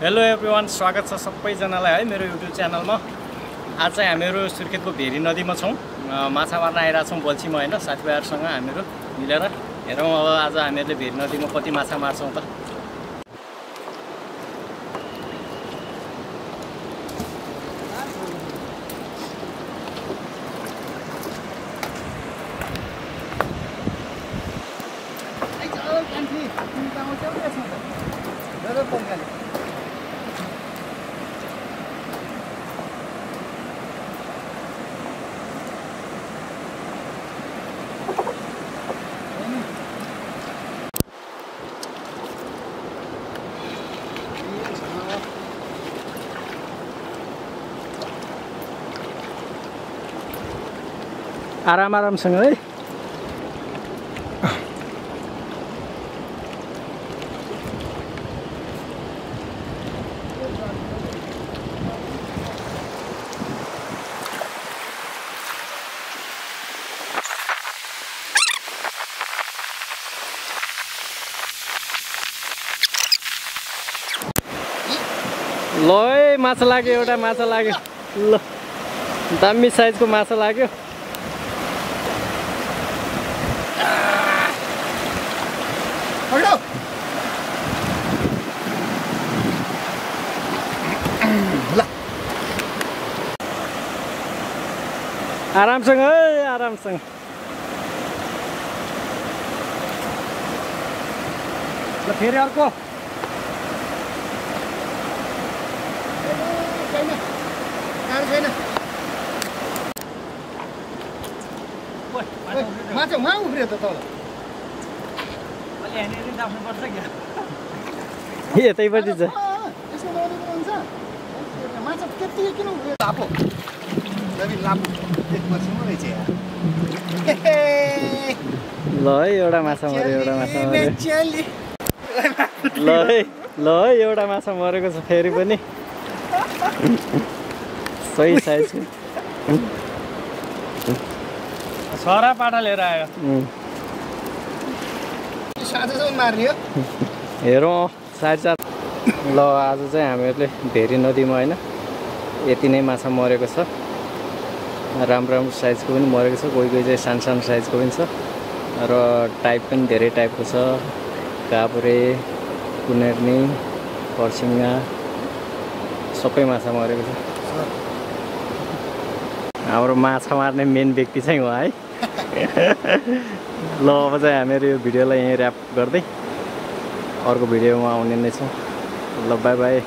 Hello everyone, स्वागत छ सबैजनालाई है मेरो युट्युब च्यानलमा। आज चाहिँ हामीहरू सुर्खेतको भेरी नदीमा छौँ, माछा मार्न आइरहेको छौँ बल्छीमा होइन, साथीभाइहरूसँग हामीहरू मिलेर। हेरौँ अब आज हामीहरूले भेरी नदीमा कति माछा मार्छौँ त। आरामसँग है। ल है, माछा लाग्यो, एउटा माछा लाग्यो। ल दामी साइजको माछा लाग्यो। आरामसँग है, आरामसँग। ल फेरि अर्को। माछा उहाँ उफ्रियो त तल। यतैपट्टि छ। माछा त्यति किन उफ्रियो? लापो लापो ल है, एउटा माछा मऱ्यो, एउटा माछा मऱ्यो। ल है, एउटा माछा मरेको छ फेरि पनि। सही साइजको सरा पाटा लिएर आयो। हेरौँ साथसाथ। ल आज चाहिँ हामीहरूले भेरी नदीमा होइन यति नै माछा मरेको छ। राम्रो राम्रो साइजको पनि मरेको छ, कोही कोही चाहिँ सानो सानो साइजको पनि छ र टाइप पनि धेरै टाइपको छ। काभ्रे, कुनेर्नी, पर्सिङ्गा सबै माछा मरेको छ। हाम्रो माछा मार्ने मेन व्यक्ति चाहिँ उहाँ है। ल अब चाहिँ हामीहरू यो भिडियोलाई यहीँ ऱ्याप गर्दै अर्को भिडियोमा आउने नै छौँ। ल बाई बाई।